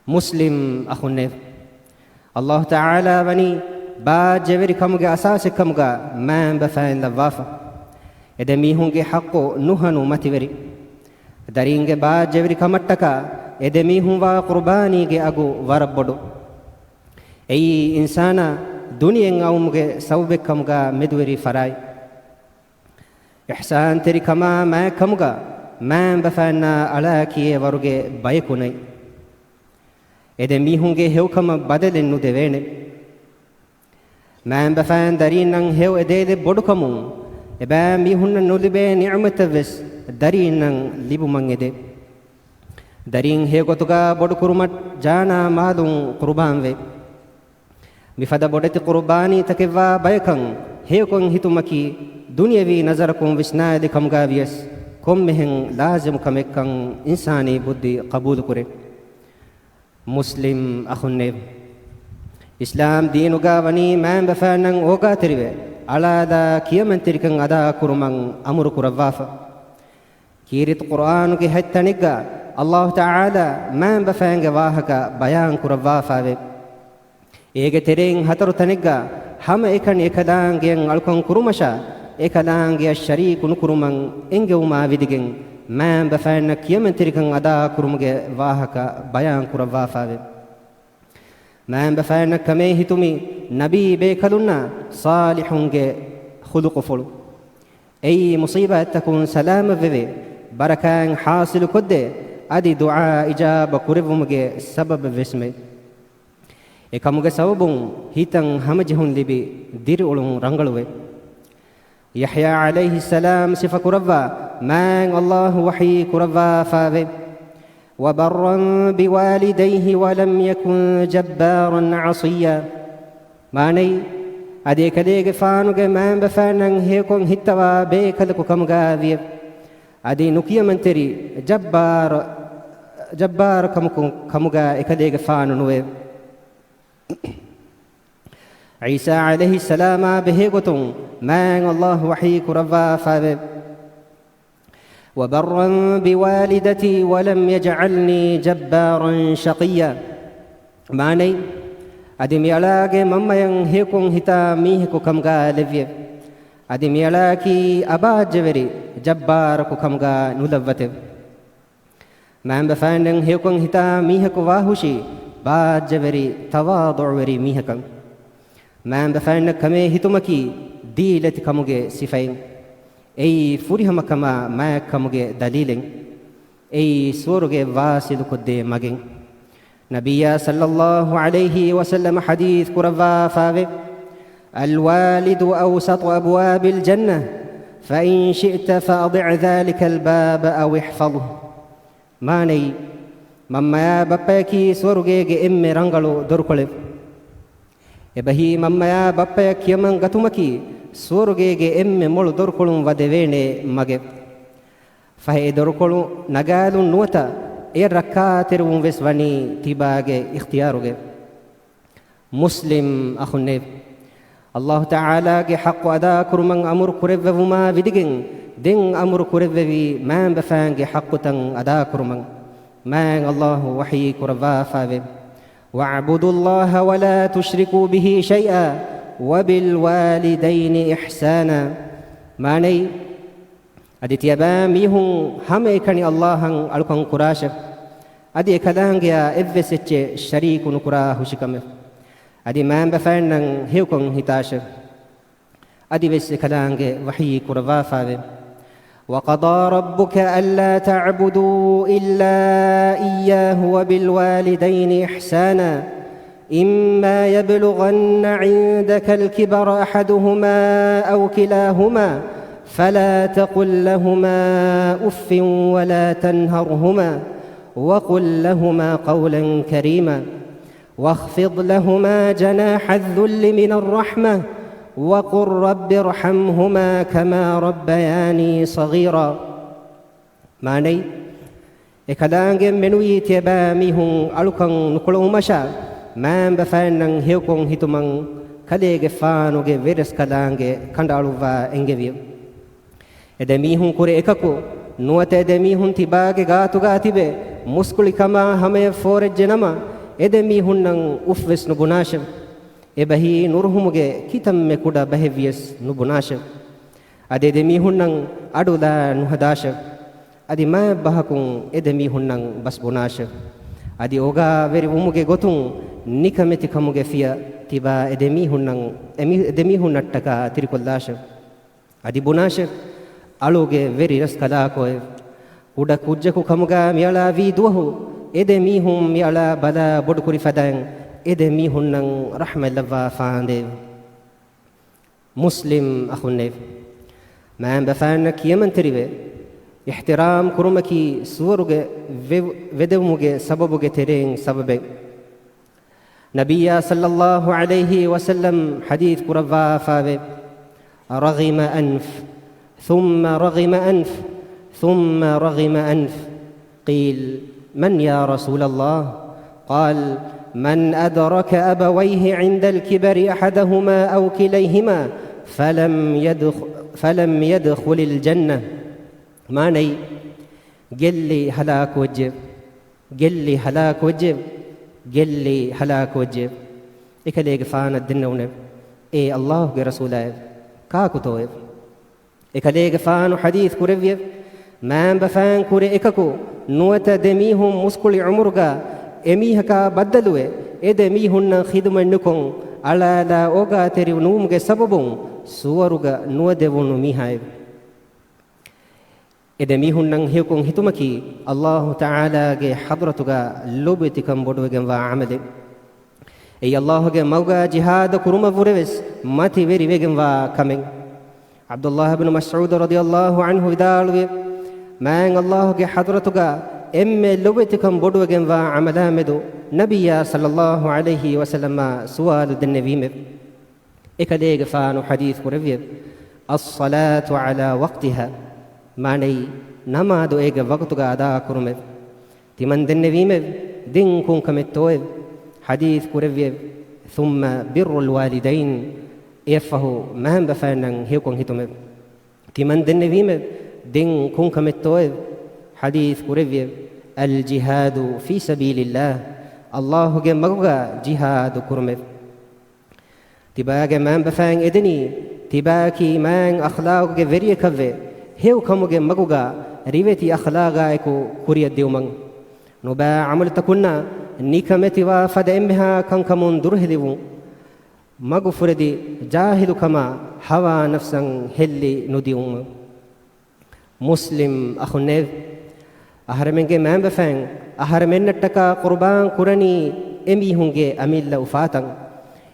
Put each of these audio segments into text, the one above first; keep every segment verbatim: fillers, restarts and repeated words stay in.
މުސްލިމް އަޚުންނޭވެ! ﷲ ތަޢާލާ ވަނީ ބާއްޖަވެރިކަމުގެ އަސާސެއްކަމުގަ މައިންބަފައިން ލައްވާފަ. އެދެމީހުންގެ ޙައްޤު ނުހަނު މަތިވެރި. ދަރީންގެ ބާއްޖަވެރިކަމަށްޓަކާ އެދެމީހުން ވާ ޤުރުބާނީގެ އަގު ވަރަށް ބޮޑު. އެއީ އިންސާނާ ދުނިޔެއިން އައުމުގެ ސަބަބެއްކަމުގަ މެދުވެރި ފަރާތް. އިޙްސާންތެރިކަމާ މާތްކަމުގަ މައިންބަފައިންނާ އަޅާކިޔޭ ވަރުގެ ބަޔަކު ނެތް. އެދެމީހުންގެ ހެޔޮކަމަށް ބަދަލެއް ނުދެވޭނެ. މައިންބަފައިން ދަރީންނަށް ހެޔޮ އެދޭލެއް ބޮޑުކަމުން، އެބައިމީހުންނަށް ނުލިބޭ ނިޢުމަތެއްވެސް ދަރީންނަށް ލިބުމަށް އެދޭ. ދަރީން ހެޔޮގޮތުގަ ބޮޑުކުރުމަށް ޖާނާ މާލުން ޤުރުބާންވޭ. މިފަދަ ބޮޑެތި ޤުރުބާނީތަކެއްވާ ބަޔަކަށް ހެޔޮކޮށް ހިތުމަކީ، ދުނިޔަވީ ނަޒަރަކުން ވިސްނާލި ކަމުގަ ވިޔަސް، ކޮންމެހެން ލާޒިމު ކަމެއްކަން އިންސާނީ ބުއްދި ޤަބޫލުކުރޭ. މުސްލިމް އަޚުންނޭވެ! އިސްލާމް ދީނުގަ ވަނީ މައިންބަފައިންނަށް އޯގާތެރިވެ، އަޅާލާ ކިޔަމަންތެރިކަން އަދާކުރުމަށް އަމުރު ކުރައްވާފަ. ކީރިތި ޤުރްއާނުގެ ހަތް ތަނެއްގަ ﷲ ތަޢާލާ މައިންބަފައިންގެ ވާހަކަ ބަޔާން ކުރައްވާފައެވެ. އޭގެ ތެރެއިން ހަތަރު ތަނެއްގަ ހަމައެކަނި އެކަލާނގެއަށް އަޅުކަން ކުރުމަށާ، އެކަލާނގެއަށް ޝަރީކު ނުކުރުމަށް އެންގެވުމާ ވިދިގެން، މައިންބަފައިންނަށް ކިޔަމަންތެރިކަން އަދާކުރުމުގެ ވާހަކަ ބަޔާން ކުރައްވާފައެވެ. މައިންބަފައިންނަށް ކަމޭ ހިތުމީ ނަބީ ބޭކަލުންނާ ޞާލިޙުންގެ ޚުލުޤުފުޅު. އެއީ މުޞީބާތްތަކުން ސަލާމަތްވެވޭ، ބަރަކާތް ޙާޞިލުކޮށްދޭ، އަދި ދުޢާ އިޖާބަ ކުރެއްވުމުގެ ސަބަބެއްވެސްމެ. އެކަމުގެ ސަބަބުން ހިތަށް ހަމަޖެހުން ލިބި ދިރިއުޅުން ރަނގަޅުވޭ. ޔަޙްޔާ ޢަލައިހިއްސަލާމް ސިފަކުރައްވާ މާތް ﷲ ވަޙީ ކުރައްވާފައެވެ. وَبَرًّا بِوَالِدَيْهِ وَلَمْ يَكُنْ جَبَّارًا عَصِيًّا. މާނައީ، އަދި އެކަލޭގެފާނުގެ މައިންބަފައިންނަށް ހެޔޮކޮށް ހިއްތަވާ ބޭކަލަކު ކަމުގަ ވިޔަ، އަދި ނުކިޔަމަންތެރި ޖައްބާރު، ޖައްބާރު ކަމަކު، ކަމުގަ އެކަލޭގެފާނު ނުވެ. ޢީސާ ޢަލައިހިއްސަލާމާ ބެހޭގޮތުން މާތް ﷲ ވަޙީ ކުރައްވާފައެވެ. وَبَرًّا بِوَالِدَتِي وَلَمْ يَجْعَلْنِي جَبَّارًا شَقِيًّا. މާނައީ، އަދި މިއަޅާގެ މަންމަޔަށް ހެޔޮކޮށް ހިތާ މީހަކު ކަމުގަ ލެއްވިއެވެ. އަދި މިއަޅާއަކީ އަބާއްޖަވެރި ޖައްބާރަކު ކަމުގަ ނުލައްވަތެވެ. މައިންބަފައިންނަށް ހެޔޮކޮށް ހިތާ މީހަކު ވާހުށީ ބާއްޖަވެރި ތަވާޟުޢުވެރި މީހަކަށް. މައިންބަފައިންނަށް ކަމޭ ހިތުމަކީ ދީލަތި ކަމުގެ ސިފައެއް. އެއީ ފުރިހަމަކަމާ މާތްކަމުގެ ދަލީލެއް. އެއީ ސުވަރުގެ ވާސިލުކޮށްދޭ މަގެއް. ނަބިއްޔާ ޞައްލައްލާހު ޢަލައިހި ވަސައްލަމަ ޙަދީޘް ކުރައްވާފައެވެ. الْوَالِدُ أَوْسَطُ أَبْوَابِ الْجَنَّةِ، فَإِنْ شِئْتَ فَأَضِعْ ذَلِكَ الْبَابَ أَوِ احْفَظْهُ. މާނައީ، މަންމަޔާ ބައްޕަޔަކީ ސުވަރުގޭގެ އެންމެ ރަނގަޅު ދޮރުކޮޅެއް. އެބަހީ މަންމަޔާ ބައްޕަޔަށް ކިޔަމަން ގަތުމަކީ ސުވަރުގޭގެ އެންމެ މޮޅު ދޮރުކޮޅުން ވަދެވޭނޭ މަގެއް. ފަހެ އެ ދޮރުކޮޅު ނަގާލުން ނުވަތަ އެޔަށް ރައްކާތެރިވުން ވެސް ވަނީ ތިބާގެ އިޚްތިޔާރުގައި. މުސްލިމް އަޚުންނޭވެ! ﷲ ތަޢާލާގެ ޙައްޤު އަދާކުރުމަށް އަމުރު ކުރެއްވެވުމާ ވިދިގެން، ދެން އަމުރު ކުރެއްވެވީ މައިންބަފައިންގެ ޙައްޤުތައް އަދާކުރުމަށް. މާތް ﷲ ވަޙީ ކުރައްވާފައެވެ. وَاعْبُدُوا اللَّهَ وَلَا تُشْرِكُوا بِهِ شَيْئًا وَبِالْوَالِدَيْنِ إِحْسَانًا. މާނައީ، އަދި ތިޔަބައިމީހުން ހަމައެކަނި ﷲ އަށް އަޅުކަން ކުރާށެވެ. އަދި އެކަލާނގެއާ އެއްވެސް އެއްޗެއް ޝަރީކު ނުކުރާ ހުށިކަމެވެ. އަދި މައިންބަފައިންނަށް ހެޔޮކޮށް ހިތާށެވެ. އަދިވެސް އެކަލާނގެ ވަޙީ ކުރައްވާފައެވެ. وَقَضَىٰ رَبُّكَ أَلَّا تَعْبُدُوا إِلَّا إِيَّاهُ وَبِالْوَالِدَيْنِ إِحْسَانًا إِمَّا يَبْلُغَنَّ عِندَكَ الْكِبَرَ أَحَدُهُمَا أَوْ كِلَاهُمَا فَلَا تَقُل لَّهُمَا أُفٍّ وَلَا تَنْهَرْهُمَا وَقُل لَّهُمَا قَوْلًا كَرِيمًا وَاخْفِضْ لَهُمَا جَنَاحَ الذُّلِّ مِنَ الرَّحْمَةِ وَقُل رَّبِّ ارْحَمْهُمَا كَمَا رَبَّيَانِي صَغِيرًا. މާނައީ، އެކަލާނގެ މެނުވީ ތިޔަބައިމީހުން އަޅުކަން ނުކުޅައުމަށާ، މައިންބަފައިންނަށް ހެޔޮކޮށް ހިތުމަށް ކަލޭގެފާނުގެ ވެރަސްކަލާނގެ ކަނޑައަޅުއްވާ އެންގެވިއެވެ. އެދެމީހުން ކުރެ އެކަކު ނުވަތަ އެދެމީހުން ތިބާގެ ގާތުގާ ތިބެ މުސްކުޅިކަމާ ހަމަޔަށް ފޯރެއްޖެނަމަ، އެ ދެމީހުންނަށް އުފް ވެސް ނުބުނާށެވެ. އެބަހީ ނުރުހުމުގެ ކިތަންމެ ކުޑަ ބަހެއްވިޔަސް ނުބުނާށެވެ. އަދި އެ ދެމީހުންނަށް އަޑުލާ ނުހަދާށެވެ. އަދި މާތް ބަހަކުން އެ ދެމީހުންނަށް ބަސް ބުނާށެވެ. އަދި އޯގާވެރިވުމުގެ ގޮތުން ނިކަމެތިކަމުގެ ފިޔަ ތިބާ އެ ދެމީހުންނަށް، އެ މި-، އެ ދެމީހުންނަށްޓަކާ ތިރިކޮށްލާށެވެ. އަދި ބުނާށެވެ. އަޅުގެ ވެރި ރަސްކަލާކޯއެވެ. ކުޑަ ކުއްޖަކު ކަމުގަ މިއަޅާ ވީ ދުވަހު އެ ދެމީހުން މިއަޅާ ބަލާ ބޮޑުކުރި ފަދައިން އެ ދެމީހުންނަށް ރަޙްމަތް ލައްވާފާނދޭވެ. މުސްލިމް އަޚުންނޭވެ! މާތް ބަފާންނަށް ކިޔަމަންތެރިވެ، އިޙްތިރާމް ކުރުމަކީ ސުވަރުގެ ވެ-، ވެދެވުމުގެ ސަބަބުގެ ތެރެއިން ސަބަބެއް. ނަބިއްޔާ ޞައްލައްލާހު ޢަލައިހި ވަސައްލަމް ޙަދީޘް ކުރައްވާފާވެ، رغم أنف، ثم رغم أنف، ثم رغم أنف. قيل: من يا رسول الله؟ قال: من أدرك أبويه عند الكبر أحدهما أو كليهما فلم يدخ-، فلم يدخل الجنة. މާނައީ، ގެއްލި ހަލާކުވެއްޖެ، ގެއްލި ހަލާކުވެއްޖެ، ގެއްލި ހަލާކުވެއްޖެ. އެކަލޭގެފާނަށް ދެންނެވުނެވެ. އޭ ﷲ ގެ ރަސޫލާއެވެ! ކާކުތޯއެވެ؟ އެކަލޭގެފާނު ޙަދީޘް ކުރެއްވިއެވެ. މާތް ބަފައިން ކުރެ އެކަކު ނުވަތަ ދެމީހުން މުސްކުޅި ޢުމުރުގަ އެމީހަކާ ބައްދަލުވެ، އެ ދެމީހުންނަށް ޚިދުމަތް ނުކޮށް، އަޅާލާ އޯގާތެރި ނުވުމުގެ ސަބަބުން ސުވަރުގަ ނުވަދެވުނު މީހާއެވެ. އެ ދެމީހުންނަށް ހެޔޮކޮށް ހިތުމަކީ ﷲ ތަޢާލާގެ ޙަޟްރަތުގަ ލޮބުވެތިކަން ބޮޑުވެގެންވާ ޢަމަލެއް. އެއީ ﷲ ގެ މަގުގަ ޖިހާދު ކުރުމަށްވުރެވެސް މަތިވެރިވެގެންވާ ކަމެއް. ޢަބްދުﷲ ބިން މަސްޢޫދު ރަޟިޔަﷲ ޢަންހު ވިދާޅުވި، މާތް ﷲ ގެ ޙަޟްރަތުގަ އެންމެ ލޮބުވެތިކަން ބޮޑުވެގެންވާ ޢަމަލާ މެދު ނަބިއްޔާ ޞައްލައްލާހު ޢަލައިހި ވަސައްލަމަށް ސުވާލު ދެންނެވީމެވެ. އެކަލޭގެފާނު ޙަދީޘް ކުރެއްވިއެވެ. الصلاة على وقتها، މާނައީ، ނަމާދު އޭގެ ވަގުތުގަ އަދާކުރުމެވެ. ތިމަން ދެންނެވީމެވެ. ދެން ކޮން ކަމެއްތޯއެވެ؟ ޙަދީޘް ކުރެއްވިއެވެ. ثم بر الوالدين، އެއަށްފަހު މައިންބަފައިންނަށް ހެޔޮކޮށް ހިތުމެވެ. ތިމަން ދެންނެވީމެވެ. ދެން ކޮން ކަމެއްތޯއެވެ؟ ޙަދީޘް ކުރެއްވިއެވެ. الجهاد في سبيل الله، ﷲ ގެ މަގުގަ ޖިހާދު ކުރުމެވެ. ތިބާގެ މައިންބަފައިން އެދެނީ، ތިބާއަކީ މާތް އަޚްލާގުގެ ވެރިޔަކަށްވެ، ހެޔޮ ކަމުގެ މަގުގަ ރިވެތި އަޚްލާގާއެކު ކުރިއަށް ދިއުމަށް. ނުބައި ޢަމަލުތަކުންނާ ނިކަމެތިވާ ފަދަ އެންމެހާ ކަންކަމުން ދުރުހެލިވުން. މަގުފުރެދި ޖާހިލުކަމާ ހަވާ ނަފްސަށް ހެއްލި ނުދިއުމަށް. މުސްލިމް އަޚުންނޭވެ! އަހަރެމެންގެ މައިންބަފައިން އަހަރެމެންނަށްޓަކާ ޤުރުބާން ކުރަނީ އެމީހުންގެ އަމިއްލަ އުފާތައް.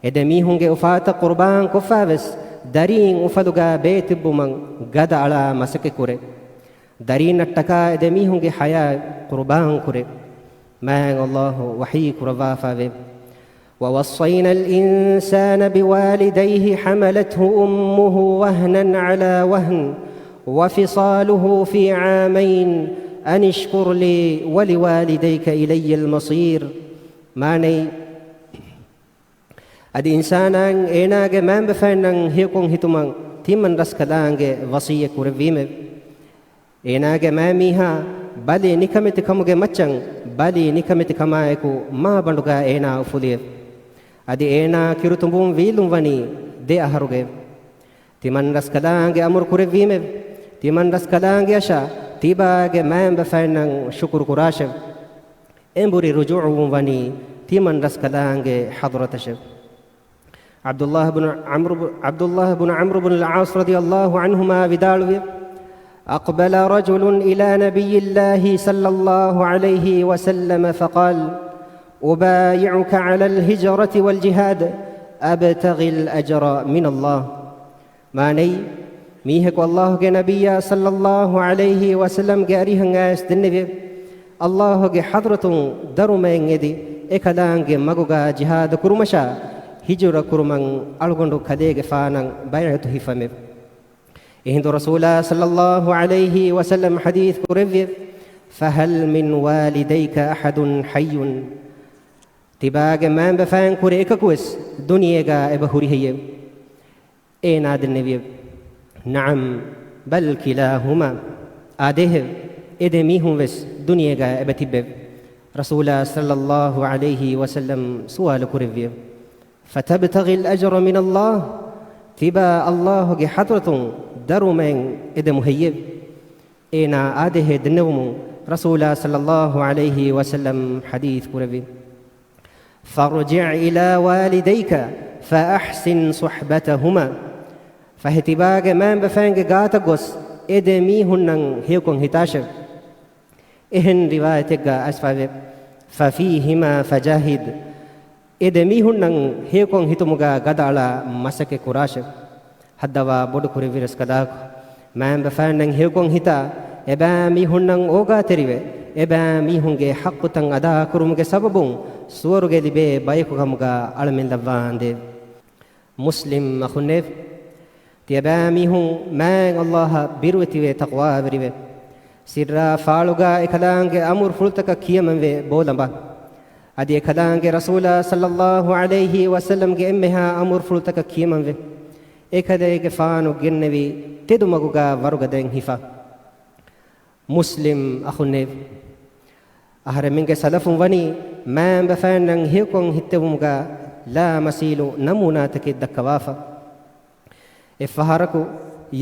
އެ ދެމީހުންގެ އުފާތައް ޤުރުބާން ކޮށްފައިވެސް ދަރީން އުފަލުގަ ބޭތިއްބުމަށް ގަދައަޅާ މަސައްކަތްކުރޭ. ދަރީންނަށްޓަކާ އެ ދެމީހުންގެ ޙަޔާތް ޤުރުބާން ކުރޭ. މާތް ﷲ ވަޙީ ކުރައްވާފައެވެ. ووصينا الإنسان بوالديه حملته أمه وهنا على وهن وفصاله في عامين أن اشكر لي ولوالديك إلي المصير. މާނައީ، އަދި އިންސާނާއަށް އޭނާގެ މައިންބަފައިންނަށް ހެޔޮކޮށް ހިތުމަށް ތިމަން ރަސްކަލާނގެ ވަޞިއްޔަތް ކުރެއްވީމެވެ. އޭނާގެ މައިމީހާ ބަލި ނިކަމެތި ކަމުގެ މައްޗަށް ބަލި ނިކަމެތި ކަމާއެކު މާބަނޑުގަ އޭނާ އުފުލިއެވެ. އަދި އޭނާ ކިރުތުނބުން ވީއްލުން ވަނީ ދެ އަހަރުގައެވެ. ތިމަން ރަސްކަލާނގެ އަމުރު ކުރެއްވީމެވެ. ތިމަން ރަސްކަލާނގެއަށާ ތިބާގެ މައިންބަފައިންނަށް ޝުކުރު ކުރާށެވެ. އެނބުރި ރުޖޫޢުވުން ވަނީ ތިމަން ރަސްކަލާނގެ ޙަޟްރަތަށެވެ. ޢަބްދުﷲ ބުނު ޢަމްރު ބު-، ޢަބްދުﷲ ބުނު ޢަމްރު ބުނުލް ޢާޞް ރަޟިޔަﷲ ޢަންހުމާ ވިދާޅުވި، أقبل رجل إلى نبي الله صلى الله عليه وسلم فقال، أبايعك على الهجرة والجهاد أبتغي الأجر من الله. މާނައީ، މީހަކު ﷲ ގެ ނަބިއްޔާ ޞައްލަﷲ ޢަލައިހި ވަސައްލަމްގެ އަރިހަށް އައިސް ދެންނެވި، ﷲ ގެ ޙަޟްރަތުން ދަރުމައެއް އެދި، އެކަލާނގެ މަގުގަ ޖިހާދު ކުރުމަށާ ހިޖުރަ ކުރުމަށް އަޅުގަނޑު ކަލޭގެފާނަށް ބައިޢަތު ހިފަމެވެ. އެހިނދު ރަސޫލާ ޞައްލަﷲ ޢަލައިހި ވަސައްލަމް ޙަދީޘް ކުރެއްވި، فهل من والديك أحد حي؟ ތިބާގެ މައިންބަފައިން ކުރެ އެކަކުވެސް ދުނިޔޭގަ އެބަ ހުރިހެއްޔެވެ؟ އޭނާ ދެންނެވިއެވެ. نعم، بل كلاهما. އާދޭހެވެ. އެ ދެ މީހުން ވެސް ދުނިޔޭގަ އެބަ ތިއްބެވެ. ރަސޫލާ ޞައްލައްލާހު ޢަލައިހި ވަސައްލަމް ސުވާލު ކުރެއްވިއެވެ. ފަތަބްތަޣީލް އަޖްރަ މިނައްލާހް، ތިބާ އައްލާހުގެ ޙަޟްރަތުން ދަރުމައެއް އެދެމު ހެއްޔެވެ؟ އޭނާ އާދޭހޭ ދެންނެވުމުން ރަސޫލާ ޞައްލައްލާހު ޢަލައިހި ވަސައްލަމް ޙަދީޘް ކުރެއްވި، فارجع إلى والديك فأحسن صحبتهما. ފަހެ ތިބާގެ މައިންބަފައިންގެ ގާތަށް ގޮސް އެ ދެ މީހުންނަށް ހެޔޮކޮށް ހިތާށެވެ. އެހެން ރިވާޔަތެއްގަ އައިސްފައެވެ. ففيهما فجاهد. އެ ދެ މީހުންނަށް ހެޔޮކޮށް ހިތުމުގަ ގަދައަޅާ މަސައްކަތް ކުރާށެވެ. ހައްދަވާ ބޮޑު ކުރެއްވި ރަސްކަލާކޮ، މައިންބަފައިންނަށް ހެޔޮކޮށް ހިތާ، އެބައިމީހުންނަށް އޯގާތެރިވެ، އެބައިމީހުންގެ ޙައްޤުތައް އަދާކުރުމުގެ ސަބަބުން ސުވަރުގެ ލިބޭ ބަޔަކު ކަމުގަ އަޅަމެން ލައްވާނދޭ. މުސްލިމް އަޚުންނޭވެ! ތިޔަބައިމީހުން މާތް އައްލާހަށް ބިރުވެތިވެ ތަޤްވާވެރިވެ، ސިއްރާ ފާޅުގަ އެކަލާނގެ އަމުރުފުޅުތަކަށް ކިޔަމަންވެ ބޯލަނބާ. އަދި އެކަލާނގެ ރަސޫލާ ޞައްލައްލާހު ޢަލައިހި ވަސައްލަމްގެ އެންމެހާ އަމުރުފުޅުތަކަށް ކިޔަމަންވެ، އެކަލޭގެފާނު ގެންނެވި ތެދުމަގުގަ ވަރުގަދައިން ހިފާ. މުސްލިމް އަޚުންނޭވެ! އަހަރެމެންގެ ސަލަފުން ވަނީ މައިންބަފައިންނަށް ހެޔޮކޮށް ހިއްތެވުމުގަ ލާމަސީލު ނަމޫނާތަކެއް ދައްކަވާފަ. އެއްފަހަރަކު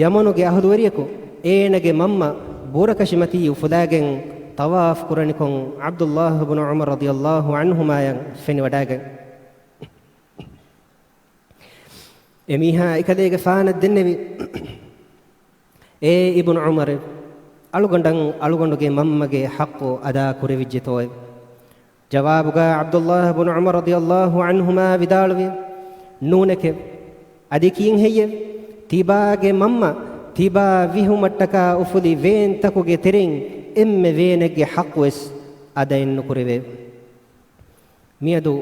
ޔަމަނުގެ އަހުލުވެރިޔަކު އޭނަގެ މަންމަ ބުރަކަށި މަތީ އުފުލާގެން ޠަވާފު ކުރަނިކޮށް ޢަބްދުﷲ ބުނު ޢުމަރު ރަޟިޔަﷲ ޢަންހުމާޔަށް ފެނިވަޑާގެން، އެމީހާ އެކަލޭގެފާނަށް ދެންނެވި، އޭ އިބްނު ޢުމަރެވެ! އަޅުގަނޑަށް އަޅުގަނޑުގެ މަންމަގެ ޙައްޤު އަދާ ކުރެވިއްޖެތޯއެވެ؟ ޖަވާބުގަ ޢަބްދުﷲ ބުނު ޢުމަރު ރަޟިޔަﷲ ޢަންހުމާ ވިދާޅުވި، ނޫނެކެވެ. އަދި ކިހިނެއް ހެއްޔެވެ؟ ތިބާގެ މަންމަ ތިބާ ވިހުމަށްޓަކާ އުފުލި ވޭންތަކުގެ ތެރެއިން އެންމެ ވޭނެއްގެ ޙައްޤުވެސް އަދައެއް ނުކުރެވޭ. މިއަދު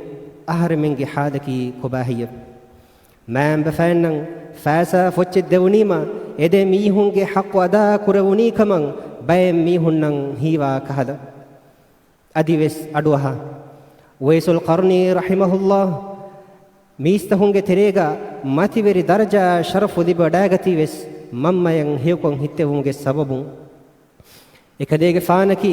އަހަރެމެންގެ ޙާލަކީ ކޮބާ ހެއްޔެވެ؟ މައިންބަފައިންނަށް ފައިސާ ފޮއްޗެއް ދެވުނީމާ، އެ ދެ މީހުންގެ ޙައްޤު އަދާ ކުރެވުނީ ކަމަށް ބައެއް މީހުންނަށް ހީވާ ކަހަލަ. އަދިވެސް އަޑުއަހާ، އުވައިސުލް ޤަރުނީ ރަޙިމަހުﷲ މީސްތަކުންގެ ތެރޭގަ މަތިވެރި ދަރަޖާ ޝަރަފު ލިބިވަޑާގަތީވެސް މަންމަޔަށް ހެޔޮކޮށް ހިއްތެވުމުގެ ސަބަބުން. އެކަލޭގެފާނަކީ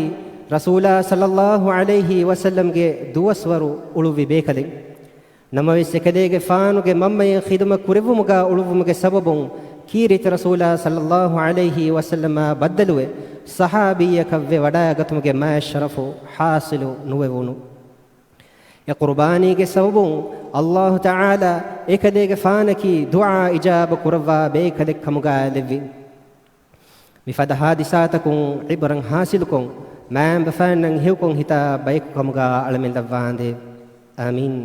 ރަސޫލާ ޞައްލައްލާހު ޢަލައިހި ވަސައްލަމްގެ ދުވަސްވަރު އުޅުއްވި ބޭކަލެއް. ނަމަވެސް، އެކަލޭގެފާނުގެ މަންމައިން ޚިދުމަތް ކުރެއްވުމުގަ އުޅުއްވުމުގެ ސަބަބުން ކީރިތި ރަސޫލާ ޞައްލައްލާހު ޢަލައިހި ވަސައްލަމާ ބައްދަލުވެ، ޞަޙާބީއަކަށްވެ ވަޑާގަތުމުގެ މާތް ޝަރަފު ޙާޞިލު ނުވެވުނު. އެ ޤުރުބާނީގެ ސަބަބުން ﷲ ތަޢާލާ އެކަލޭގެފާނަކީ ދުޢާ އިޖާބަ ކުރައްވާ ބޭކަލެއް ކަމުގަ ލެއްވި. މިފަދަ ޙާދިސާތަކުން ޢިބްރަތް ޙާޞިލުކޮށް، މައިންބަފައިންނަށް ހެޔޮކޮށް ހިތާ ބަޔަކު ކަމުގަ އަޅަމެން ލައްވާނދޭ. އާމީން.